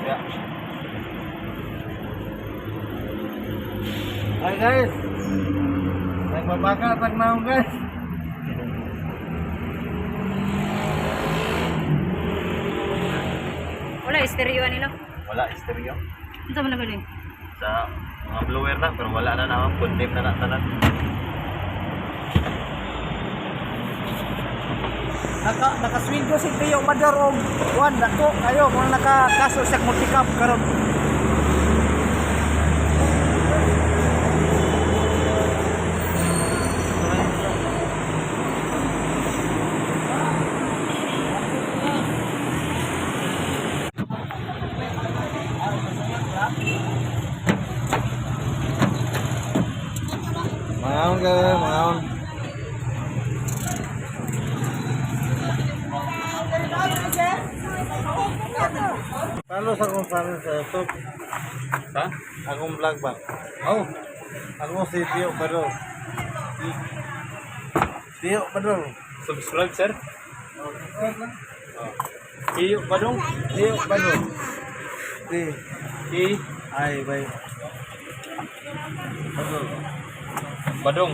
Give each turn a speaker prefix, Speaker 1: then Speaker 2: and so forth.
Speaker 1: Ya. Hi guys. Nagbabaka tag naon, guys.
Speaker 2: Wala stereo nila.
Speaker 3: Wala stereo.
Speaker 2: Unsa man na galing?
Speaker 3: Sa mga blower na pero wala na naman, condemn na na tanan.
Speaker 4: Nakasweldo si Tio Mador og kuan dako kayo kung nakakaso siya multicab karon.
Speaker 1: Mangaon ka, mangaon. Follow sa akong channel sa YouTube.
Speaker 3: Sa?
Speaker 1: Akong vlog ba?
Speaker 3: Oh,
Speaker 1: Ako si Tio Badol. Tio Badol.
Speaker 3: Subscribe, sir. Iyo Badong.
Speaker 1: Tio Badol. T
Speaker 3: I
Speaker 1: I by Badol.
Speaker 3: Badong.